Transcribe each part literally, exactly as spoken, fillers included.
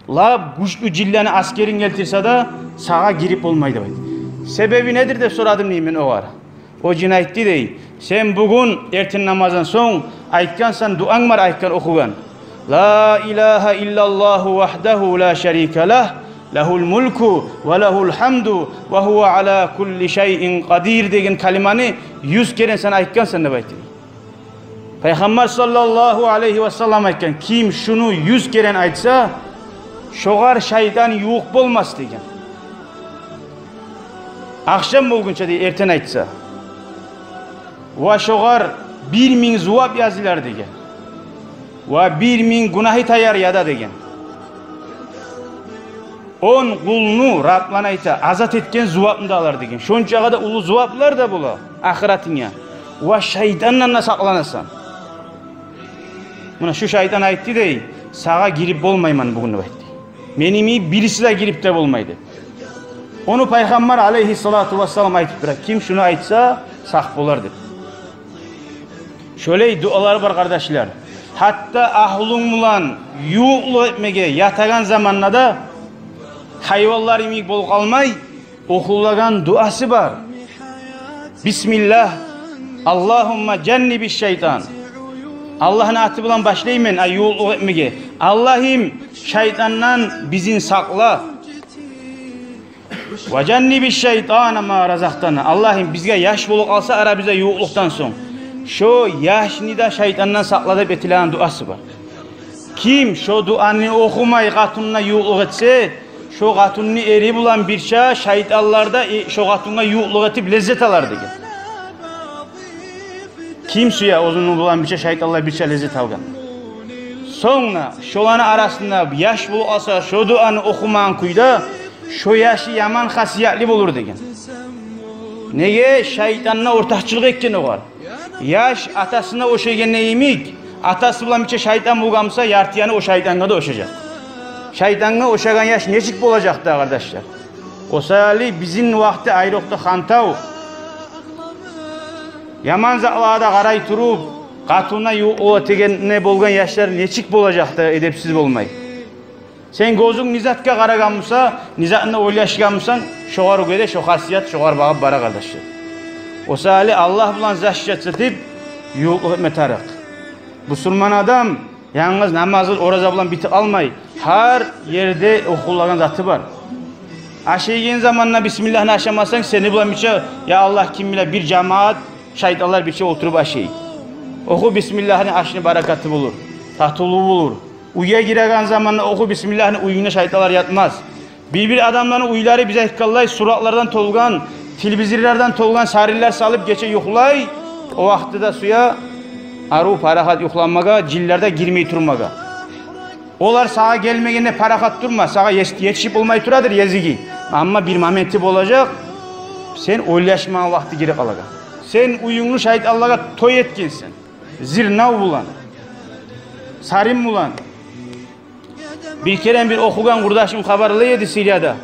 лап гючлю жинлени асгерин гелтирсе де, сагъа гирип болмай деп айтды. Себеби недир деп сорадым дей мен огъар. О жин айтды дей: сен бугюн эртен намаздан сонг айтгъансан, дуанг бар айтгъан, охугъан: «Ла илагьа иллаллагьу вагьдагьу ла шарика лагь, лагьул мулку ва лагьул гьамду ва гьува ала кулли шайин къадир» деген калиманы юз керен сен айтгъансан деп айтды. Пайхаммар саллаллагьу алайгьи васаллам айтгъан: ким шуну юз керен айтса, шогъар шайтан ювукъ болмас деген. Ахшам болгъунча дей, эртен айтса. Ва шогъар бир минг зувап язылар деген. Ва бир минг гюнагьы таяр яда деген. Он къулну, Рабланы айта, азат этген зувапны да алар деген. Шончагъа да уллу зуваплар да бола ахыратынга. Ва шайтандан да сакъланасан. Муна шу шайтан айтды дей: сагъа гирип болмайман бугюн деп айтды. Мени йимик бириси де гирип де болмай деп. Ону Пайхаммар алайгьиссалату вассалам айтып тура, ким шуну айтса, сакъ болар деп. Шолай дуалар бар, къардашлар. Гьатта агьлюнг булан ювукълукъ этмеге ятагъан заманда да, гьайванлар йимик болуп къалмай, охулагъан дуасы бар. Бисмиллагь, Аллагьумма жаннибиш шайтан. Аллагьны аты булан башлайман, ай, ювукълукъ этмеге. Аллагьым, шайтандан бизин сакъла. Ва жаннибиш шайтана ма разакътана. Аллагьым, бизге яш болуп къалса арабызда ювукълукъдан сонг, шо яшны да шайтандан сакъла деп этилеген дуасы бар. Ким шо дуаны охумай къатынына ювукълукъ этсе, шо къатынны эри булан бирче шайтанлар да, э, шо къатынгъа ювукълукъ этип леззет алар деген. Ким сюе оьзюню булан бирче шайтанлар бирче леззет алгъан. Сонг да шоланы арасында яш болуп къалса, шо дуаны охумагъан кюйде, шо яшы яман хасиятлы болур деген. Неге? Шайтанына ортакъчылыкъ этген огъар. Яш атасына ошайгъан йимик, атасы булан бирче шайтан болгъан буса, ярты яны о шайтангъа да ошажакъ. Шайтангъа ошагъан яш нечик болажакъ да, къардашлар? О саялы бизин вакъти айрокъда хантав. Яман затлагъа да къарай туруп, къатынына ювукълукъ этегенде болгъан яшлар нечик болажакъ да, эдепсиз болмай. Сен гёзюнг не затгъа къарагъан буса, не затны ойлашгъан бусанг, шогъар гёре шо хасият шогъар багъып бара, къардашлар. О саялы Аллагь булан защищаться этип, ювукълукъ этме тарыкъ. Бусурман адам янгыз намазы, ораза булан битип къалмай, гьар ерде охулагъан заты бар. Ашайгъан заманда бисмиллагьны ашамасанг, сени булан бирче, я Аллагь, ким биле, бир жамаат шайтанлар бирче олтуруп ашай. Оху бисмиллагьны, ашны баракаты болур, татывлу болур. Уьйге гиреген заманда оху бисмиллагьны, уьюнде шайтанлар ятмас. Бир-бир адамланы уьйлери, биз айтгъанлай, суратлардан толгъан, телевизорлардан толгъан, сарынлар салып гече юхлай. О вакътиде сюе арив, парахат юхламагъа, жинлер де гирмей турмагъа. Олар сагъа гелмегенде парахат турма, сагъа ес-, етишип болмай турадыр езиги. Амма бир моменти болажакъ, сен ойлашмагъан вакъти гелип къалагъан. Сен уьюнгню шайтанлагъа той этгенсен. Зирнав булан, сарын булан. Бир керен бир охугъан къурдашым хабарлай эди, Сирияда.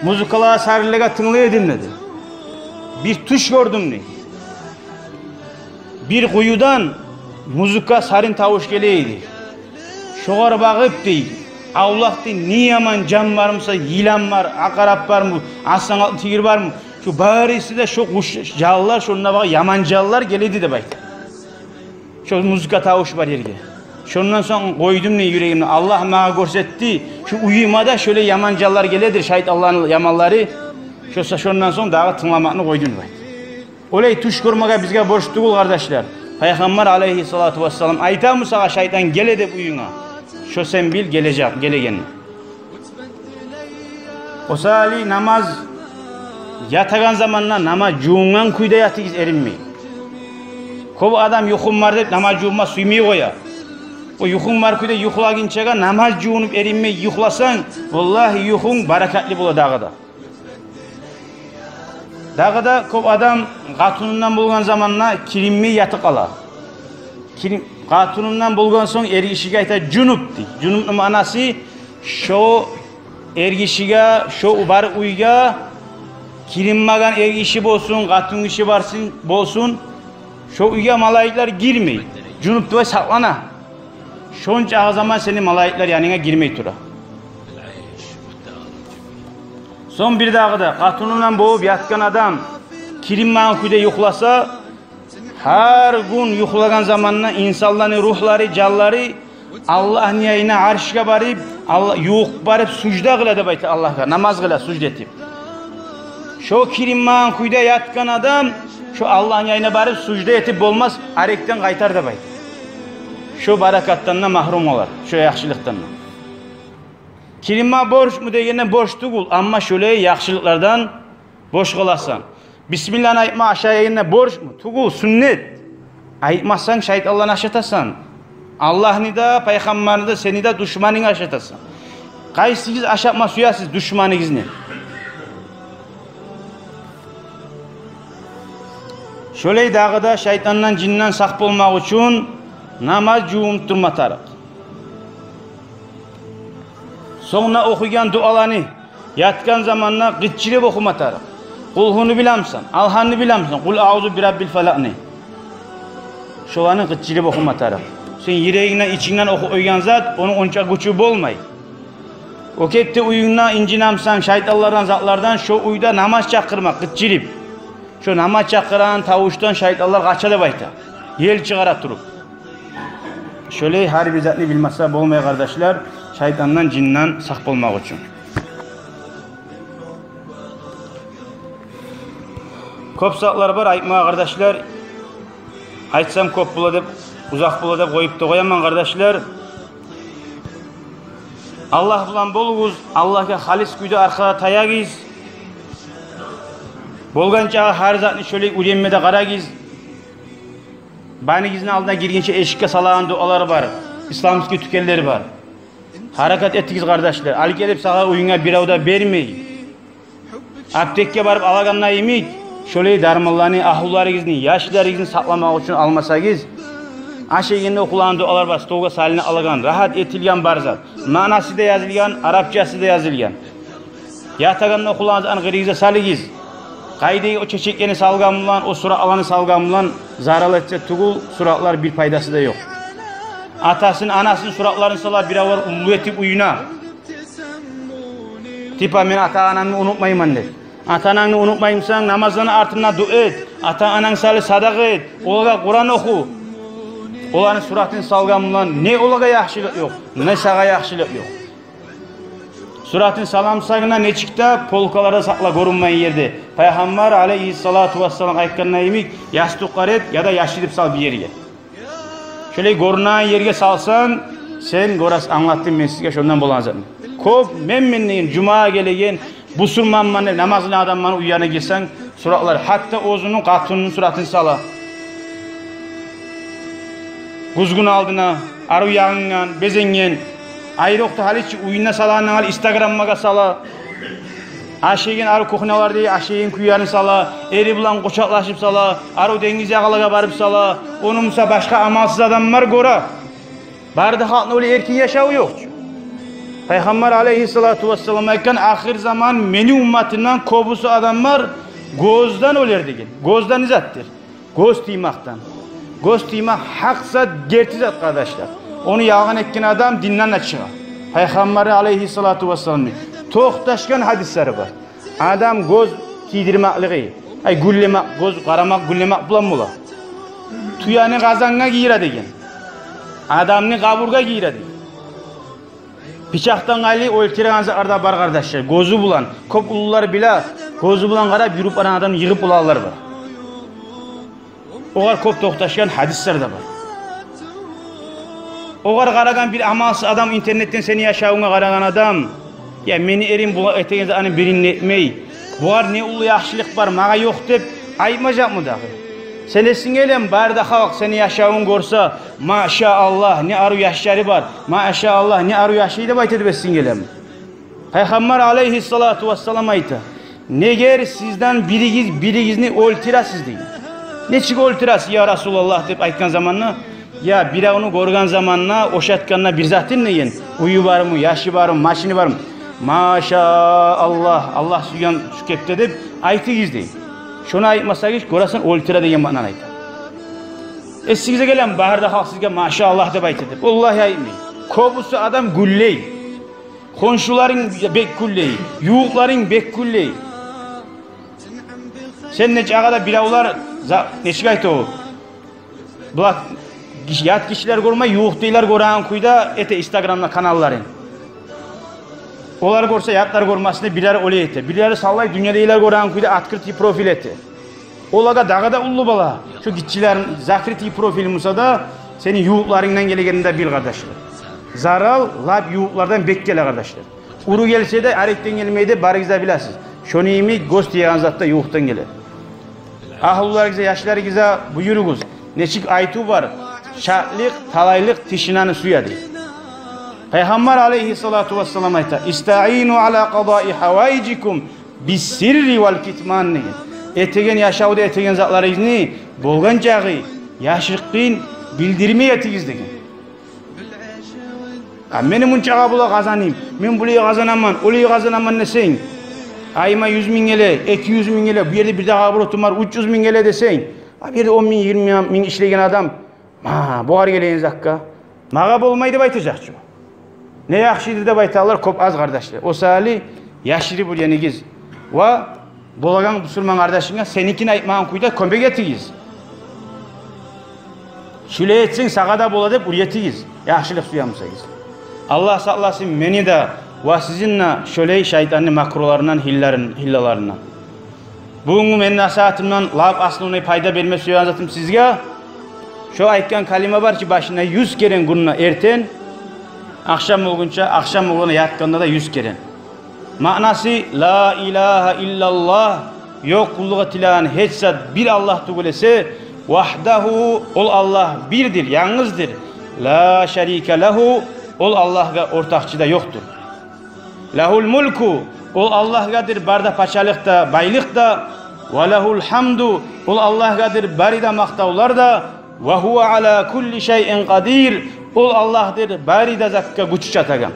Музыкалагъа, сарынлагъа тынглай эдим деди. Бир тюш гёрдюм дей. Бир къуюдан музыка, сарын тавуш геле эди. Шогъар багъып дей, авлакъда не яман жан бар буса, йылан бар, акъарап бармы, арслан, алтын тигир бармы, шо барысы да, шо къуш, жанлар, шонда бар яман жанлар геле эди деп айта. Шо музыка тавуш бар ерге. Шондан сонг къойдум дей юрегимде. Аллагь магъа гёрсетди, шо уьюме де шолай яман жанлар геледир, шайтанланы яманлары. Шо са-, шондан сонг дагъы тынгламакъны къойдум деп айта. Олай тюш гёрмеге бизге борч тюгюл, къардашлар. Пайхаммар алайгьиссалату вассалам айтамы сагъа шайтан геле деп уьюнге? Шо сен бил, гележек, гелегенни. О саялы намаз ятагъан заманда намаз жувунгъан кюйде ятыгъыз, эринмей. Кёп адам юхум бар деп намаз жувунма сюймей къоя. О юхунг бар кюйде юхлагъынчагъа намаз жувунуп эринмей юхласанг, валлагьи, юхунг баракатлы бола дагъы да. Дагъы да кёп адам къатынындан болгъан заманда киринмей ятып къала. Кирин-, къатынындан болгъан сонг эргишиге айта жунуп дей. Жунупну маънасы, шо эргишиге, шо бар уьйге киринмеген эргиши болсун, къатынгиши барсын, болсун, шо уьйге малайиклер гирмей. Жунуп деп сакълана. Шончагъы заман сени малайиклер янынга гирмей тура. Сонг бирдагъы да, къатыны булан болуп ятгъан адам киринмеген кюйде юхласа, гьар гюн юхлагъан заманда инсанланы ругьлары, жанлары Аллагьны янына, аршгъа барып, Алла-, ювукъ барып сужда къыла деп айта Аллагьгъа, намаз къыла сужда этип. Шо киринмеген кюйде ятгъан адам шо Аллагьны янына барып сужда этип болмас, арекден къайтар деп айта. Шо баракатдан да магьрюм къалар, шо яхшылыкъдан да. Киринме борчму дегенде, борч тюгюл, амма шолай яхшылыкълардан борч къаласан. Бисмилланы айтма ашайгъанда борчму? Тюгюл, сюннет. Айтмасанг, шайтанланы ашатасан. Аллагьны да, пайхаммарны да, сени де душманынгны ашатасан. Къайсыгъыз ашатма сюесиз душманыгъызны? Шолай дагъы да шайтандан, жинден сакъ болмакъ учун намаз жувунуп турма тарыкъ. Сонг да охуйгъан дуаланы ятгъан заманда къычырып охума тарыкъ. Къулгьуну биламысан, Алгьамны биламысан, Къул аузу бираббил фалакъны. Шоланы къычырып охума тарыкъ. Сен юрегингден, ичингден охуп къойгъан зат, ону онча гючю болмай. О кепде уьюнгде инжинемсен шайтанлардан, затлардан, шо уьйде намаз чакъырма къычырып. Шо намаз чакъырагъан тавушдан шайтанлар къача деп айта, ел чыгъара туруп. Шолай гьар бир затны билмесе болмай, къардашлар, шайтандан, жинден сакъ болмакъ учун. Кёп затлар бар айтмагъа, къардашлар. Айтсам кёп бола деп, узакъ бола деп къоюп да къояман, къардашлар. Аллагь булан болугъуз, Аллагьгъа халис кюйде аркъа таягъыз. Болгъанча гьар затны шолай уьйренме де къарагъыз. Банигизни алдына гиргинче эшикге салагъан дуалар бар, исламский тюкенлер бар. Гьаракат этигиз, къардашлар. Алып гелип сагъа уьюнге бирев де бермей. Аптекге барып алагъанда йимик, шолай дарманланы агьлюлеригизни, яшларыгъызны сакъламакъ учун алмасагъыз, ашайгъанда охулагъан дуалар бар, столгъа салына алагъан, рагьат этилген бар зат. Маънасы да язылгъан, арапчасы да язылгъан. Ятагъанда охулагъан затны къырыгъызгъа салыгъыз. Къайдагъы о чечеклени салгъан булан, о суратланы салгъан булан зарал этсе тюгюл, суратлар бир пайдасы да ёкъ. Атасын, анасын суратларын сала биревлер уллу этип уьюне. Типа, мен ата-анамны унутмайман деп. Ата-анангны унутмаймысан, намазланы артында дуа эт, ата-ананг саялы садагъа эт, олагъа Къуран оху. Оланы суратын салгъан булан не олагъа яхшылыкъ ёкъ, не сагъа яхшылыкъ ёкъ. Суратын саламсагъына нечик де полкаларда сакъла, гёрюнмейген ерде. Пайхаммар алейгьиссалату вассалам айтгъанда йимик, ястукъгъа эт яда яшырып сал бир ерге. Шолай гёрюнеген ерге салсанг, сен гёресен, англаттым мен сизге шондан болагъан затны. Кёп мен-мен деген, жумагъа гелеген, бусурманман деп намаз къылагъан адамланы уьюне гирсенг, суратлар, гьатта оьзюню къатынны суратын сала. Гюзгюн алдына, арив ягъынгъан, безенген. Айрокъда гьали чи уьюнде салагъандан гьали инстаграммагъа сала. Ашайгъан арив кухняларда ашайгъан кюйлерин сала, эри булан къучакълашып сала, арив денгиз ягъалагъа барып сала. Ону буса башгъа амалсыз адамлар гёре. Бары да халкъны олай эркин яшаву ёкъ чу. Пайхаммар алейгьиссалату вассалам айтгъан, ахыр заман мени умматымдан кёбюсю адамлар гёзден оьлер деген. Гёзден не затдыр? Гёз тиймекден. Гёз тиймек гьакъ зат, герти зат, къардашлар. Ону ялгъан этген адам динден де чыгъа. Пайхаммар алейгьиссалату вассаламны токъташгъан гьадислери бар. Адам гёз тийдирмеклиги, ай, гюллемек, гёз къарамакъ, гюллемек булан бола. Тюени къазангъа гийире деген. Адамны къабургъа гийире деген. Бичакъдан къайры оьлтюреген затлар да бар, къардашлар. Гёзю булан, кёп уллулар биле, гёзю булан къарап юрюп барагъан адамны йыгъып болагъанлар бар. Огъар кёп токъташгъан гьадислер де бар. Огъар къарагъан бир амалсыз адам, интернетден сени яшавунга къарагъан адам, я, мени эрим бу этеген затны бирин де этмей, бугъар не уллу яхшылыкъ бар, магъа ёкъ деп айтмажакъмы дагъы? Сен эсинге гелеми, бары да халкъ сени яшавунгну гёрсе, машааллагь, не арив яшлары бар, машааллагь, не арив яшай деп айта деп эсинге гелеми? Пайхаммар алейгьиссалату вассалам айта: «Негер сизден биригиз биригизни оьлтюресиз», — деген. «Нечик оьлтюресиз, я Расулаллагь?» — деп айтгъан заманда, я, биревню гёрген заманда, ошатгъанда бир затын деген, уьюю бармы, яшы бармы, машини бармы? «Машааллагь, Аллагь сюйген шу кепде», — деп айтыгъыз дей. Шону айтмасагъыз, гёресен, оьлтюре деген маънаны айта. Эсигизге гелеми, бары да халкъ сизге «машааллагь» деп айта деп? Валлагь, айтмай. Кёбюсю адам гюллей. Хоншуларынг бек гюллей, ювукъларынг бек гюллей. Сен нечакъы да биревлер за-, нечик айта о? Булар гиш-, ят гишилер гёрмей, ювукъдагъылар гёреген кюйде эте инстаграмда каналларын. Олар гёрсе, ятлар гёрмесин деп, бирлери олай эте. Бирлери савлай дюньядагъылар гёреген кюйде открытый профиль эте. Олагъа дагъы да уллу бала. Шо гиччилер закрытый профиль буса да, сени ювукъларынгдан гелегенин де бил, къардашлар. Зарал лап ювукълардан бек геле, къардашлар. Уру гелсе де, арекден гелмей деп барыгъыз да билесиз. Шону йимик гёз тиеген зат да ювукъдан геле. Агьлюлеригизге, яшларыгъызгъа буюругъуз. Нечик айтыв бар: «Шатлыкъ талайлыкъ тишинаны сюе», — дей. Пайхаммар алайгьиссалату вассалам айта: «Истаину аля къадаи хьаваижикум биссирри валь китман», — деген. Этеген яшавда этеген затларыгъызны болгъан чакъы яшыртгъын, билдирмей этигиз деген. «А мени мунчагъа бола къазаным, мен булай къазанаман, олай къазанаман» десенг, айыма юз минг геле, эки юз минг геле, бу ерде бир дагъы оборотум бар, уьч юз минг геле десенг, а бу ерде он минг, йигирма минг ишлейген адам, ма, бугъар гелеген затгъа магъа болмай деп айтажакъ чы. Не яхшыдыр деп айталар, кёп аз, къардашлар. О саялы яшырып уьйренигиз. Ва болагъан бусурман къардашынга сеникин айтмагъан кюйде кёмек этигиз. Шулай этсенг, сагъа да бола деп уьйретигиз, яхшылыкъ сюе бусагъыз. Аллагь сакъласын мени де ва сизин де шолай шайтанны макруларындан, гьилларын-, гьиллаларындан. Бугюнгю мени насигьатымдан лап основной пайда берме сюеген затым сизге: шо айтгъан калима бар чы башында, юз керен гюнде эртен, ахшам болгъунча, ахшам болгъанда, ятгъанда да юз керен. Маънасы: «Ла илагьа иллаллагь», ёкъ къуллукъ этилеген гьеч зат бир Аллагь тюгюл эсе, «вагьдагьу», ол Аллагь бирдир, янгыздыр, «ла шарика лагьу», ол Аллагьгъа ортакъчы да ёкъдур. «Лагьул мулку», ол Аллагьгъадыр бары да пачалыкъ да, байлыкъ да, «ва лагьул хьамду», ол Аллагьгъадыр бары да макътавлар да, «ва гьува аля кулли шайин къадир», ол Аллагьдыр бары да затгъа гючю чатагъан.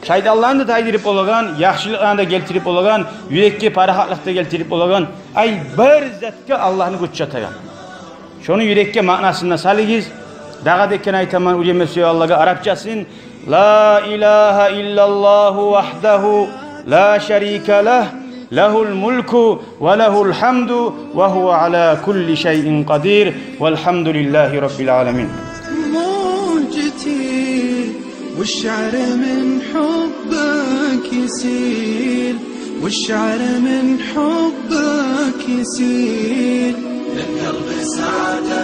Шайтанланы да тайдырып болагъан, яхшылыкъланы да гелтирип болагъан, юрекге парахатлыкъ да гелтирип болагъан, ай, бары затгъа Аллагьны гючю чатагъан. Шону юрекге маънасын да салыгъыз. Дагъы да экен айтаман, уьйренме сюе Аллагьгъа арапчасын: «Ла илагьа иллаллагьу вагьдагьу ла шарика лагь, лагьул мулку ва лагьул хьамду ва гьува аля кулли шайин къадир. Валь хьамдулиллагьи раббиль аламин». موجتي، والشعر من حبك يسيل، والشعر من حبك يسيل. للقلب سعادة